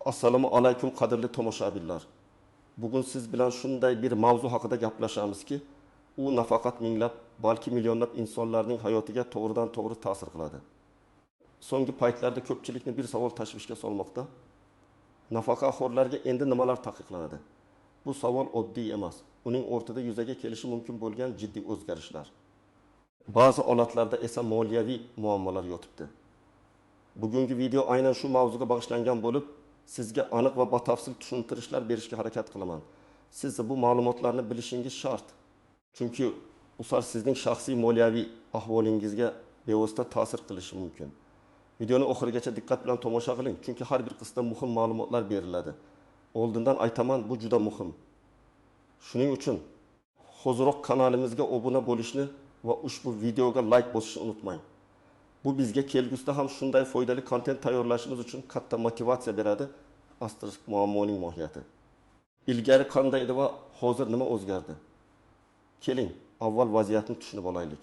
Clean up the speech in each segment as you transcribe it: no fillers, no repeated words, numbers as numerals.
Assalomu alaykum qadrli tomoshabinlar. Bugun siz bilan shunday bir mavzu haqida gaplashamizki, u nafaqat minglab, balki millionlab insonlarning hayotiga to'g'ridan-to'g'ri ta'sir qiladi. So'nggi paytlarda ko'pchilikni bir savol tashvishga solmoqda. Nafaqaxo'rlarga endi nimalar taqiqlanadi? Bu savol oddiy emas. Uning o'rtada yuzaga kelishi mumkin bo'lgan jiddiy o'zgarishlar. Ba'zi holatlarda esa moliyaviy muammolar yotibdi. Bugungi video aynan shu mavzuga bag'ishlangan bo'lib, sizga aniq va batafsil tushuntirishlar berishga harakat qilaman. Siz bu ma'lumotlarni bilishingiz shart. Chunki ular sizning shaxsiy moliyaviy ahvolingizga bevosita ta'sir qilishi mumkin. Videoni oxirigacha diqqat bilan tomosha qiling, chunki har bir qismda muhim ma'lumotlar beriladi. Oldindan aytaman, bu juda muhim. Shuning uchun hoziroq kanalimizga obuna bo'lishni va ushbu videoga like bosishni unutmang. Bu bizga kelgusida ham shunday foydali kontent tayyorlashimiz uchun katta motivatsiya beradi. Asterisk muammoning mohiyati. Ilgari qanday edi va hozir nima o'zgardi? Keling, avval vaziyatni tushunib olaylik.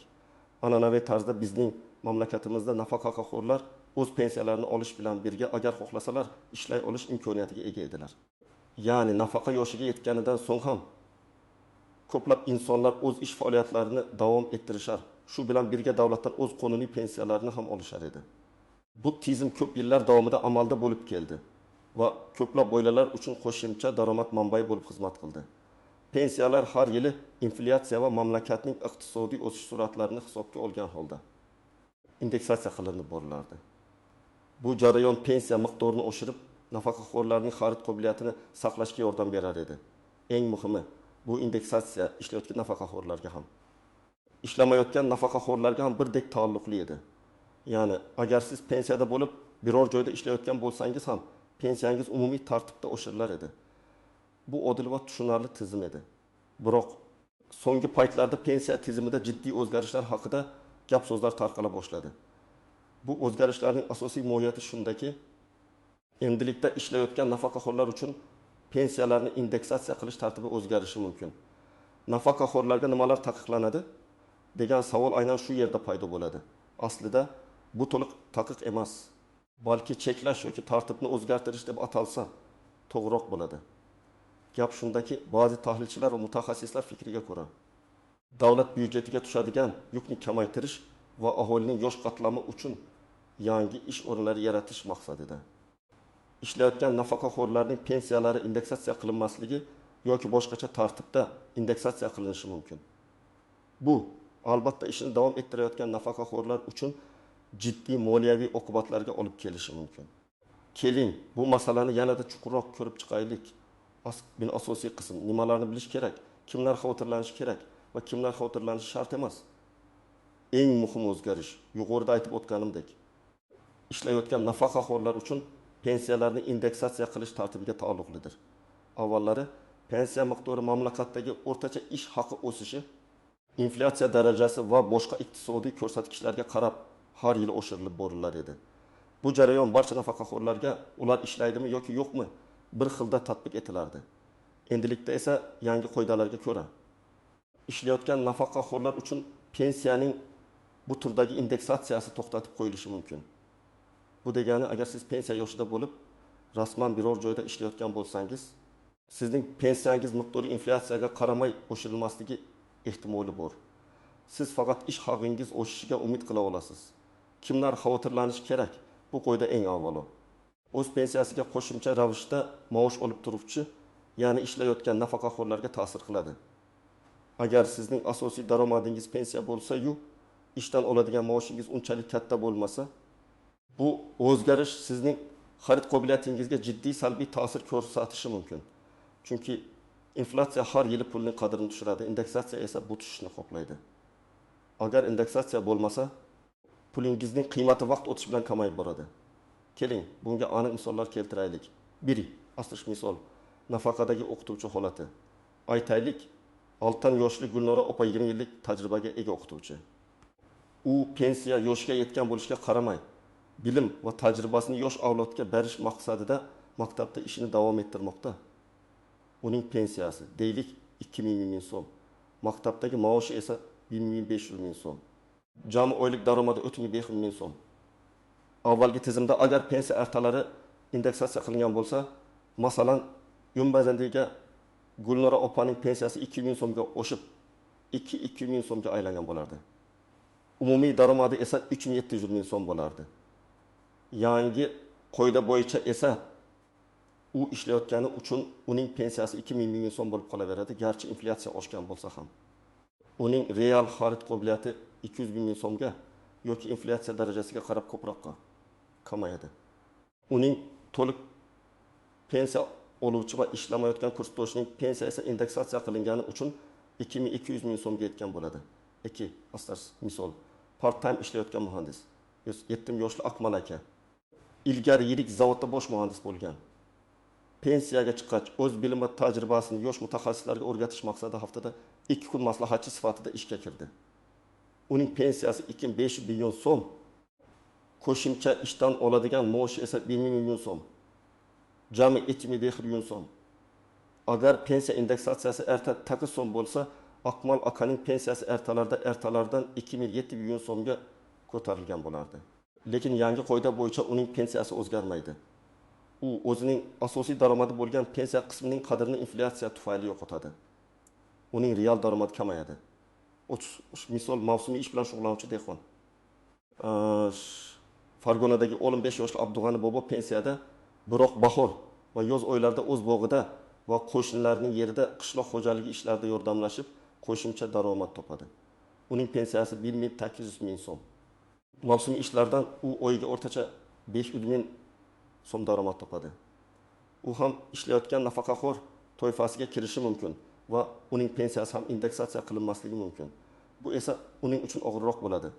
An'anaviy tarzda bizning mamlakatimizda nafaqaxo'rlar o'z pensiyalarini olish bilan birga agar xohlasalar ishlay olish imkoniyatiga ega edilar. Ya'ni nafaqa yoshiga yetganidan so'ng ham ko'plab insonlar o'z ish faoliyatlarini davom ettirishar. Shu bilan birga davlatdan o'z qonuniy pensiyalarini ham olishar edi. Bu tizim ko'p yillar davomida amalda bo'lib keldi va ko'plab oilalar uchun qo'shimcha daromad manbai bo'lib xizmat qildi. Pensiyalar har yili inflyatsiya va mamlakatning iqtisodiy o'sish sur'atlarini hisobga olgan holda indeksatsiya qilinib borilardi. Bu jarayon pensiya miqdorini oshirib, nafaqaxo'rlarning xarid qobiliyatini saqlashga yordam berar edi. Eng muhimi, bu indeksatsiya ishlayotgan nafaqaxo'rlarga ham, ishlamayotgan nafaqaxo'rlarga ham birdek taalluqli edi. Ya'ni agar siz pensiyada bo'lib, biror joyda ishlayotgan bo'lsangiz ham pensiyangiz umumiy tartibda oshirilar edi. Bu odil va tushunarli tizim edi. Biroq so'nggi paytlarda pensiya tizimida jiddiy o'zgarishlar haqida gap so'zlar tarqala boshladi. Bu o'zgarishlarning asosiy mohiyati shundaki, endilikda ishlayotgan nafaqaxo'rlar uchun pensiyalarni indeksatsiya qilish tartibi o'zgarishi mumkin. Nafaqaxo'rlarga nimalar taqiqlanadi degan savol aynan shu yerda paydo bo'ladi. Aslida bu to'liq taqiq emas, balki cheklash yoki tartibni o'zgartirish deb atalsa to'g'riroq bo'ladi. Gap shundaki, ba'zi tahlilchilar va mutaxassislar fikriga ko'ra, davlat byudjetiga tushadigan yukni kamaytirish va aholining yosh qatlami uchun yangi ish o'rinlari yaratish maqsadida ishlayotgan nafaqaxo'rlarning pensiyalari indeksatsiya qilinmasligi yoki boshqacha tartibda indeksatsiya qilinishi mumkin. Bu albatta ishini davom ettirayotgan nafaqaxo'rlar uchun jiddiy moliyaviy oqibatlarga olib kelishi mumkin. Keling, bu masalani yanada chuqurroq ko'rib chiqaylik. Asosiy qism, nimalarni bilish kerak, kimlar xavotirlanishi kerak va kimlar xavotirlanishi shart emas. Eng muhim o'zgarish, yuqorida aytib o'tganimdek, ishlayotgan nafaqaxo'rlar uchun pensiyalarni indeksatsiya qilish tartibiga taalluqlidir. Avvallari pensiya miqdori mamlakatdagi o'rtacha ish haqi o'sishi, inflyatsiya darajasi va boshqa iqtisodiy ko'rsatkichlarga qarab har yili oshirilib borilar edi. Bu jarayon barcha nafaqaxo'rlarga, ular ishlaydimi yoki yo'qmi, bir xilda tatbiq etilardi. Endilikda esa yangi qoidalarga ko'ra ishlayotgan nafaqaxo'rlar uchun pensiyaning bu turdagi indeksatsiyasi to'xtatib qo'yilishi mumkin. Bu degani, agar siz pensiya yoshida bo'lib, rasman biror joyda ishlayotgan bo'lsangiz, sizning pensiyangiz miqdori inflyatsiyaga qaramay oshirilmasligi ehtimoli bor. Siz faqat ish haqingiz oshishiga umid qila olasiz. Kimlar xavotirlanishi kerak? Bu qoida eng avvalo o'z pensiyasiga qo'shimcha ravishda maosh olib turuvchi, ya'ni ishlayotgan nafaqaxo'rlarga ta'sir qiladi. Agar sizning asosiy daromadingiz pensiya bo'lsa-yu, ishdan oladigan maoshingiz unchalik katta bo'lmasa, bu o'zgarish sizning xarid qobiliyatingizga jiddiy salbiy ta'sir ko'rsatishi mumkin. Chunki inflyatsiya har yili pulning qadrini tushiradi, indeksatsiya esa bu tushishni qoplaydi. Agar indeksatsiya bo'lmasa, pulingizning qiymati vaqt o'tishi bilan kamayib boradi. Keling, bunga aniq misollar keltiraylik. Biri, asterisk misol, nafaqadagi o'qituvchi holati. Aytaylik, 6 yoshli Gulnora opa 20 yillik tajribaga ega o'qituvchi. U pensiya yoshiga yetgan bo'lishiga qaramay, bilim va tajribasini yosh avlodga berish maqsadida maktabda ishini davom ettirmoqda. Uning pensiyasi, deylik, 2000 ming so'm. Maktabdagi maoshi esa 1500 ming so'm. Jami oylik daromadi 3500 ming so'm. Avvalgi tizimda agar pensiya ertalari indeksatsiya qilingan bo'lsa, masalan, Yumbazandiga Gulnora opaning pensiyasi 2000 so'mga oshib 2 ming so'mga aylangan bo'lardi. Umumiy daromadi esa 3700 ming so'm bo'lardi. Yangi qoida bo'yicha esa u ishlayotgani uchun uning pensiyasi 2000 ming so'm bo'lib qolaveradi, garchi inflyatsiya oshgan bo'lsa ham. Uning real xarid qobiliyati 200 ming so'mga yoki inflyatsiya darajasiga qarab ko'proqqa kamayadi. Uning to'liq pensiya oluvchi va ishlamayotgan kursdoshining pensiyasi indeksatsiya qilingani uchun 2200 ming so'mga yetgan bo'ladi. 2 misol, part-time ishlayotgan muhandis, 7 yoshli Akmal aka, ilgari yirik zavodda bosh muhandis bo'lgan. Pensiyaga chiqqach, o'z bilim va tajribasini yosh mutaxassislarga o'rgatish maqsadida haftada 2 kun maslahatchi sifatida ishga kirdi. Uning pensiyasi 2500 million so'm, qo'shimcha ishdan oladigan maoshi esa 1 million so'm. Jami 2 million so'm. Agar pensiya indeksatsiyasi erta 8 so'm bo'lsa, Akmal akaning pensiyasi ertalardan 2,7 million so'mga ko'tarilgan bo'lardi. Lekin yangi qoida bo'yicha uning pensiyasi o'zgarmaydi. U o'zining asosiy daromadi bo'lgan pensiya qismining qadrini inflyatsiya tufayli yo'qotadi. Uning real daromadi kamayadi. Misol, mavsumiy ish bilan shug'ullanuvchi dehqon. Farg'onadagi 15 yoshli Abdug'ani bobo pensiyada, biroq bahor va yoz oylarida o'z bog'ida va qo'shnilarning yerida qishloq xo'jaligi ishlarida yordamlashib, qo'shimcha daromad topadi. Uning pensiyasi 1 800 ming so'm. Mavsumiy ishlardan u oyiga o'rtacha 500 ming so'm daromad topadi. U ham ishlayotgan nafaqaxo'r toifasiga kirishi mumkin va uning pensiyasi ham indeksatsiya qilinmasligi mumkin. Bu esa uning uchun og'irroq bo'ladi.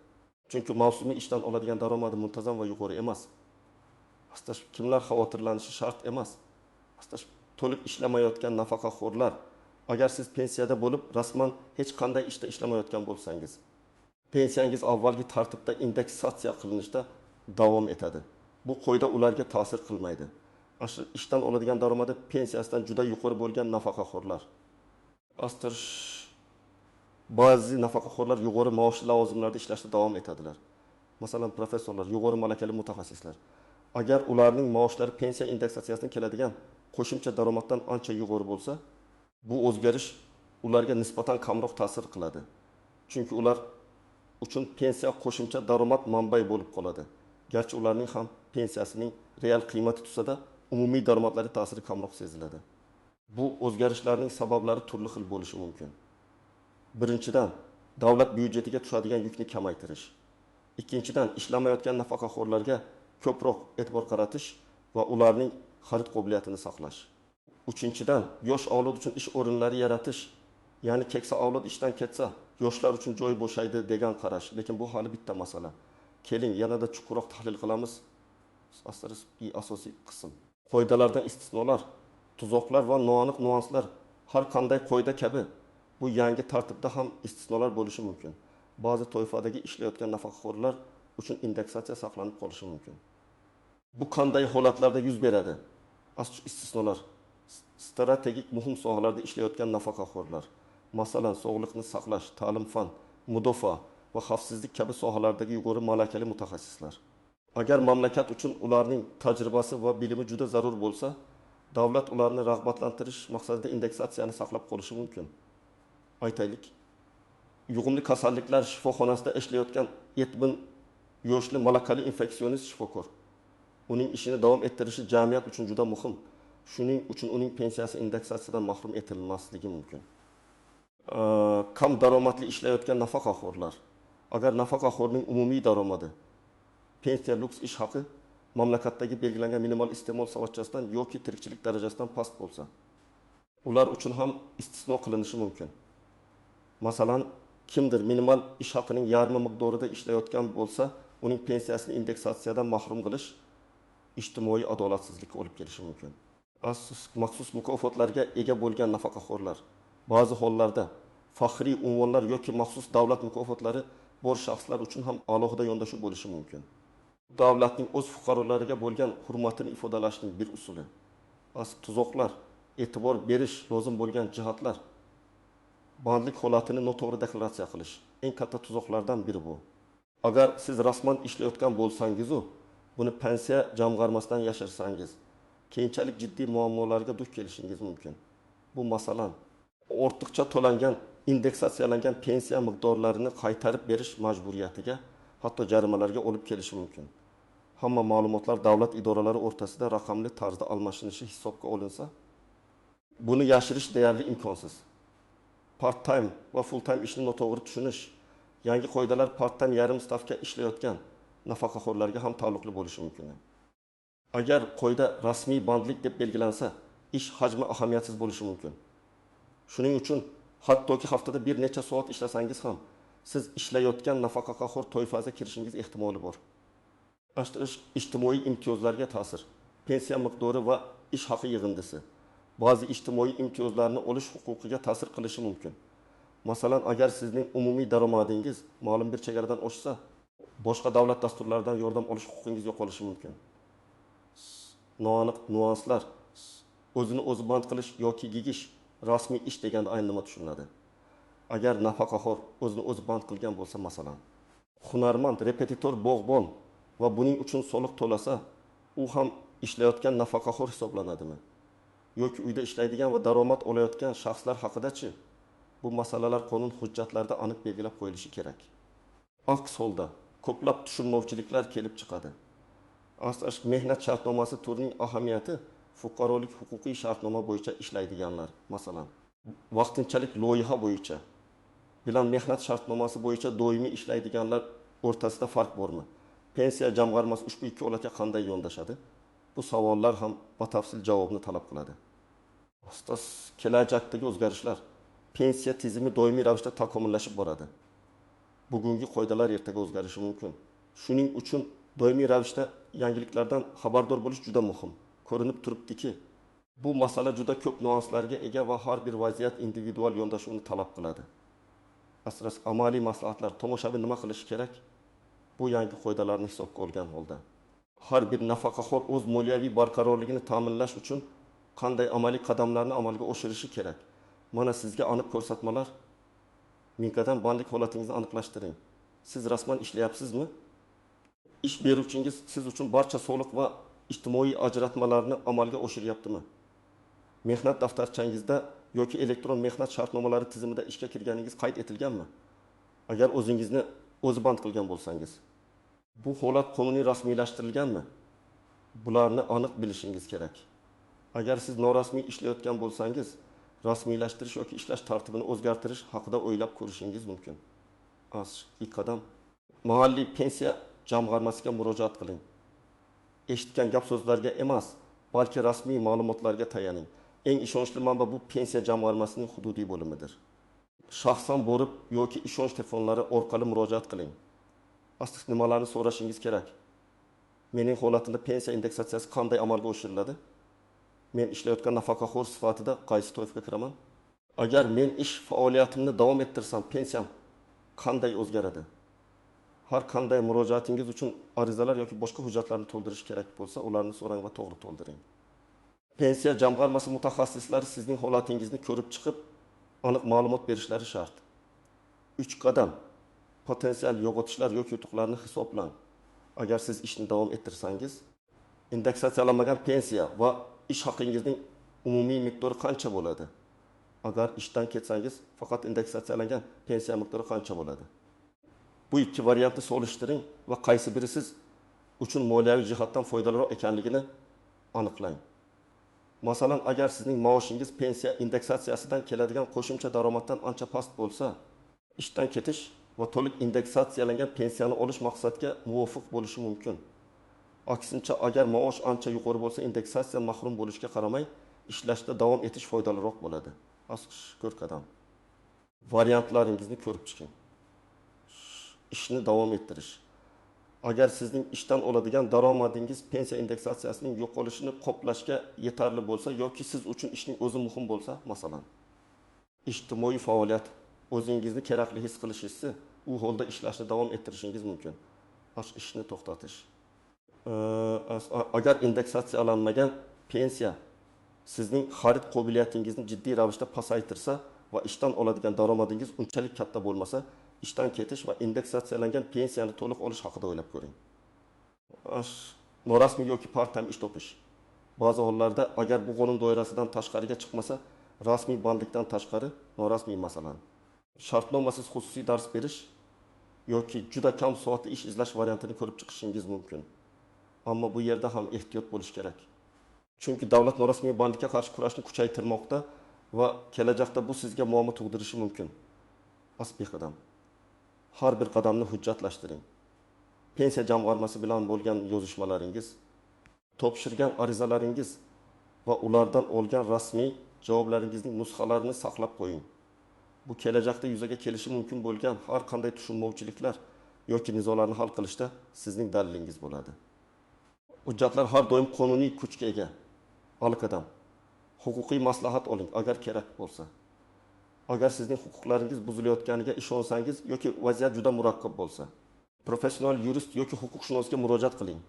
Chunki mavsumiy ishdan oladigan daromadi muntazam va yuqori emas. Aslida kimlar xavotirlanishi shart emas. Aslida to'liq ishlamayotgan nafaqaxo'rlar, agar siz pensiyada bo'lib rasman hech qanday ishda ishlamayotgan bo'lsangiz, pensiyangiz avvalgi tartibda indeksatsiya qilinishda davom etadi. Bu qoida ularga ta'sir qilmaydi. Aslida ishdan oladigan daromadi pensiyasidan juda yuqori bo'lgan nafaqaxo'rlar. Aslida ba'zi nafaqaxo'rlar yuqori maoshli lavozimlarda ishlashda davom etadilar. Masalan, professorlar, yuqori malakali mutaxassislar. Agar ularning maoshlari pensiya indeksatsiyasidan keladigan qo'shimcha daromaddan ancha yuqori bo'lsa, bu o'zgarish ularga nisbatan kamroq ta'sir qiladi. Chunki ular uchun pensiya qo'shimcha daromad manbai bo'lib qoladi. Garchi ularning ham pensiyasining real qiymati tushsa-da, umumiy daromadlari ta'siri kamroq seziladi. Bu o'zgarishlarning sabablari turli xil bo'lishi mumkin. Birinchidan, davlat byudjetiga tushadigan yukni kamaytirish. Ikkinchidan, ishlamayotgan nafaqaxo'rlarga ko'proq e'tibor qaratish va ularning xarid qobiliyatini saqlash. Uchinchidan, yosh avlod uchun ish o'rinlari yaratish, ya'ni keksa avlod ishdan ketsa, yoshlar uchun joy bo'shaydi degan qarash. Lekin bu hali bitta masala. Keling, yanada chuqurroq tahlil qilamiz. Asosiy qism. Qoidalardan istisnolar, tuzoqlar va noaniq nuanslar har qanday qoida kabi bu yangi tartibda ham istisnolar bo'lishi mumkin. Ba'zi toifadagi ishlayotgan nafaqaxo'rlar uchun indeksatsiya saqlanib qolishi mumkin. Bu qanday holatlarda yuz beradi? Istisnolar. Strategik muhim sohalarda ishlayotgan nafaqaxo'rlar, masalan, sog'liqni saqlash, ta'lim, fan, mudofaa va xavfsizlik kabi sohalardagi yuqori malakali mutaxassislar. Agar mamlakat uchun ularning tajribasi va bilimi juda zarur bo'lsa, davlat ularni rag'batlantirish maqsadida indeksatsiyani saqlab qolishi mumkin. Aytaylik, yuqumli kasalliklar shifoxonasida ishlayotgan 7000 yoshli malakali infeksionist shifokor. Uning ishini davom ettirishi jamiyat uchun juda muhim. Shuning uchun uning pensiyasi indeksatsiyadan mahrum etilmasligi mumkin. Kam daromadli ishlayotgan nafaqaxo'rlar. Agar nafaqaxo'rning umumiy daromadi, pensiya, luks ish haqi mamlakatdagi belgilangan minimal iste'mol savatchasidan yoki tirikchilik darajasidan past bo'lsa, ular uchun ham istisno qilinishi mumkin. Masalan, kimdir minimal ish haqining yarmi miqdorida ishlayotgan bo'lsa, uning pensiyasini indeksatsiyadan mahrum qilish ijtimoiy adolatsizlikka olib kelishi mumkin. Maxsus mukofotlarga ega bo'lgan nafaqaxo'rlar ba'zi hollarda faxriy unvonlar yoki maxsus davlat mukofotlari bor shaxslar uchun ham alohida yondashuv bo'lishi mumkin. Davlatning o'z fuqarolariga bo'lgan hurmatini ifodalashning bir usuli. Tuzoqlar, e'tibor berish lozim bo'lgan jihatlar, bandlik holatini noto'g'ri deklaratsiya qilish eng katta tuzoqlardan biri bu. Agar siz rasman ishlayotgan bo'lsangiz-u, buni pensiya jamg'armasidan yashirsangiz Keyinchalik jiddiy muammolarga duch kelishingiz mumkin. Bu, masalan, ortiqcha to'langan indeksatsiyalangan pensiya miqdorlarini qaytarib berish majburiyatiga, hatto jarimalarga olib kelishi mumkin. Hamma ma'lumotlar davlat idoralari o'rtasida raqamli tarzda almashinishi hisobga olinsa, buni yashirish deyarli imkonsiz. Part time va full time ishni noto'g'ri tushunish. Yangi qoidalar part time, yarim stavka ishlayotgan nafaqaxo'rlarga ham taalluqli bo'lishi mumkin. Agar qoida rasmiy bandlik deb belgilansa, ish hajmi ahamiyatsiz bo'lishi mumkin. Shuning uchun hattoki haftada bir necha soat ishlasangiz ham siz ishlayotgan nafaqaxo'r toifasiga kirishingiz ehtimoli bor. Ashtirish ijtimoiy imtiyozlarga ta'sir. Pensiya miqdori va ish haqi yig'indisi ba'zi ijtimoiy imtiyozlarni olish huquqiga ta'sir qilishi mumkin. Masalan, agar sizning umumiy daromadingiz ma'lum bir chegaradan oshsa, boshqa davlat dasturlaridan yordam olish huquqingiz yo'qolishi mumkin. Noaniq nuanslar. O'zini o'zi band qilish yoki gig ish, rasmiy ish deganda aynan nima tushuniladi? Agar nafaqaxo'r o'zini o'zi band qilgan bo'lsa, masalan, hunarmand, repetitor, bog'bon va buning uchun soliq to'lasa, u ham ishlayotgan nafaqaxo'r hisoblanadimi? Yoki uyda ishlaydigan va daromad olayotgan shaxslar haqidachi? Bu masalalar qonun hujjatlarida aniq belgilab qo'yilishi kerak. Aks holda ko'plab tushunmovchiliklar kelib chiqadi. Asas mehnat shartnomasi turining ahamiyati fuqarolik huquqiy shartnoma bo'yicha ishlaydiganlar, masalan, vaqtinchalik loyiha bo'yicha bilan mehnat shartnomasi bo'yicha doimiy ishlaydiganlar o'rtasida farq bormi? Pensiya jamg'armasi ushbu ikki holatga qanday yondashadi? Bu savollar ham batafsil javobni talab qiladi. Ustoz, kelajakdagi o'zgarishlar. Pensiya tizimi doimiy ravishda takomillashib boradi. Bugungi qoidalar ertaga o'zgarishi mumkin. Shuning uchun doimiy ravishda yangiliklardan xabardor bo'lish juda muhim. Ko'rinib turibdiki, bu masala juda ko'p nuanslarga ega va har bir vaziyat individual yondashuvni talab qiladi. Asras amaliy maslahatlar, tomoshabin nima qilishi kerak? Bu yangi qoidalarni hisobga olgan holda har bir nafaqaxo'r o'z moliyaviy barqarorligini ta'minlash uchun qanday amaliy qadamlarni amalga oshirishi kerak? Mana sizga aniq ko'rsatmalar. Ming bandlik holatingizni aniqlashtiring. Siz rasman ishlayapsizmi? Ish beruvchingiz siz uchun barcha soliq va ijtimoiy ajratmalarni amalga oshiryaptimi? Mehnat daftarchangizda yoki elektron mehnat shartnomalari tizimida ishga kirganingiz qayd etilganmi? Agar o'zingizni o'zi band qilgan bo'lsangiz, bu holat qonuniy rasmiylashtirilganmi? Bularni aniq bilishingiz kerak. Agar siz norasmiy ishlayotgan bo'lsangiz, rasmiylashtirish yoki ishlash tartibini o'zgartirish haqida o'ylab ko'rishingiz mumkin. Ilk qadam mahalliy pensiya jamg'armasiga murojaat qiling. Eshitgan gap so'zlarga emas, balki rasmiy ma'lumotlarga tayaning. Eng ishonchli manba bu pensiya jamg'armasining hududiy bo'limidir. Shaxsan borib yoki ishonch telefonlari orqali murojaat qiling. Asli nimalarni so'rashingiz kerak? Mening holatimda pensiya indeksatsiyasi qanday amalga oshiriladi? Men ishlayotgan nafaqaxo'r sifatida qaysi toifaga kiraman? Agar men ish faoliyatimni davom ettirsam, pensiyam qanday o'zgaradi? Har qanday murojaatingiz uchun arizalar yoki boshqa hujjatlarni to'ldirish kerak bo'lsa, ularni so'rang va to'g'ri to'ldiring. Pensiya jamg'armasi mutaxassislari sizning holatingizni ko'rib chiqib, aniq ma'lumot berishlari shart. 3 qadam. Potensial yo'qotishlar yoki yutuqlarni hisoblang. Agar siz ishni davom ettirsangiz, indeksatsiyalanmagan pensiya va ish haqingizning umumiy miqdori qancha bo'ladi? Agar ishdan ketsangiz, faqat indeksatsiyalangan pensiya miqdori qancha bo'ladi? Bu ikki variantni solishtiring va qaysi biri siz uchun moliyaviy jihatdan foydaliroq ekanligini aniqlang. Masalan, agar sizning maoshingiz pensiya indeksatsiyasidan keladigan qo'shimcha daromaddan ancha past bo'lsa, ishdan ketish va to'liq indeksatsiyalangan pensiyani olish maqsadga muvofiq bo'lishi mumkin. Aksincha, agar maosh ancha yuqori bo'lsa, indeksatsiya mahrum bo'lishga qaramay, ishlashda davom etish foydaliroq bo'ladi. Asl qadam. Variantlaringizni ko'rib chiqing. Ishni davom ettirish. Agar sizning ishdan oladigan daromadingiz pensiya indeksatsiyasining yo'qolishini qoplashga yetarli bo'lsa yoki siz uchun ishning o'zi muhim bo'lsa, masalan, ijtimoiy faoliyat, o'zingizni kerakli his qilishingiz, u holda ishlashni davom ettirishingiz mumkin. Ishni to'xtatish. Agar indeksatsiyalanmagan pensiya sizning xarid qobiliyatingizni jiddiy ravishda pasaytirsa va ishdan oladigan daromadingiz unchalik katta bo'lmasa, ishdan ketish va indeksatsiyalangan pensiyani to'liq olish haqida o'ylab ko'ring. Norasmiy yoki part-time ish topish. Ba'zi hollarda, agar bu qonun doirasidan tashqariga chiqmasa, rasmiy bandlikdan tashqari, norasmiy, masalan, shartnomasiz xususiy dars berish yoki juda kam soatli ish izlash variantini ko'rib chiqishingiz mumkin. Ammo bu yerda ham ehtiyot bo'lish kerak. Chunki davlat norasmiy bandlikka qarshi kurashni kuchaytirmoqda va kelajakda bu sizga muammo tug'dirishi mumkin. Asbiy qadam. Har bir qadamni hujjatlashtiring. Pensiya jamg'armasi bilan bo'lgan yozishmalaringiz, topshirgan arizalaringiz va ulardan olgan rasmiy javoblaringizning nusxalarini saqlab qo'ying. Bu kelajakda yuzaga kelishi mumkin bo'lgan har qanday tushunmovchiliklar yoki nizolarni hal qilishda sizning dalilingiz bo'ladi. Hujjatlar har doim qonuniy kuchga ega. Aloqadam. Huquqiy maslahat oling agar kerak bo'lsa. Agar sizning huquqlaringiz buzilayotganiga ishonsangiz yoki vaziyat juda murakkab bo'lsa, professional yurist yoki huquqshunosga murojaat qiling.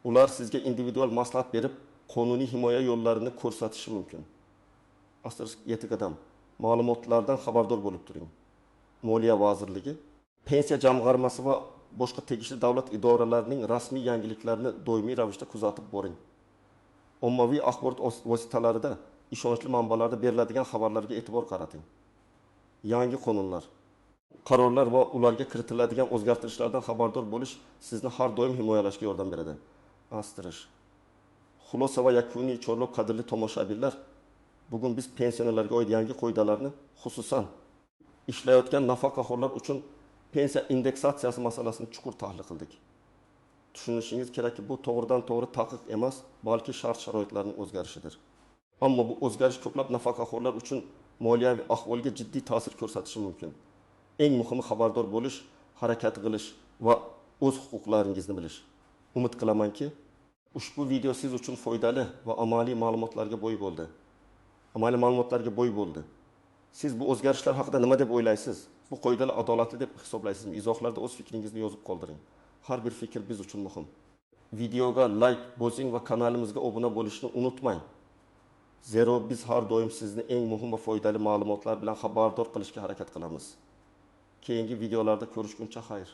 Ular sizga individual maslahat berib, qonuniy himoya yo'llarini ko'rsatishi mumkin. Asterisk 7 qadam. Ma'lumotlardan xabardor bo'lib turing. Moliya vazirligi, pensiya jamg'armasi va boshqa tegishli davlat idoralarining rasmiy yangiliklarini doimiy ravishda kuzatib boring. Ommaviy axborot vositalarida ishonchli manbalarda beriladigan xabarlarga e'tibor qarating. Yangi qonunlar, qarorlar va ularga kiritiladigan o'zgartirishlardan xabardor bo'lish sizni har doim himoyalashga yordam beradi. Asterisk. Xulosa va yakuniy chorlov qadrli tomoshabinlar, bugun biz pensionerlarga oid yangi qoidalarni, xususan ishlayotgan nafaqaxo'rlar uchun pensiya indeksatsiyasi masalasini chuqur tahlil qildik. Tushunishingiz kerakki, bu to'g'ridan-to'g'ri taqiq emas, balki shart-sharoitlarning o'zgarishidir. Ammo bu o'zgarish ko'plab nafaqaxo'rlar uchun moliyaviy ahvolga jiddiy ta'sir ko'rsatishi mumkin. Eng muhimi xabardor bo'lish, harakat qilish va o'z huquqlaringizni bilish. Umid qilamanki, ushbu video siz uchun foydali va amaliy ma'lumotlarga boy bo'ldi. Amaliy ma'lumotlarga boy bo'ldi. Siz bu o'zgarishlar haqida nima deb o'ylaysiz? Bu qoidalar adolatli deb hisoblaysizmi? Izohlarda o'z fikringizni yozib qoldiring. Har bir fikr biz uchun muhim. Videoga like bosing va kanalimizga obuna bo'lishni unutmang. Zero biz har doim sizni eng muhim va foydali ma'lumotlar bilan xabardor qilishga harakat qilamiz. Keyingi videolarda ko'rishguncha xayr.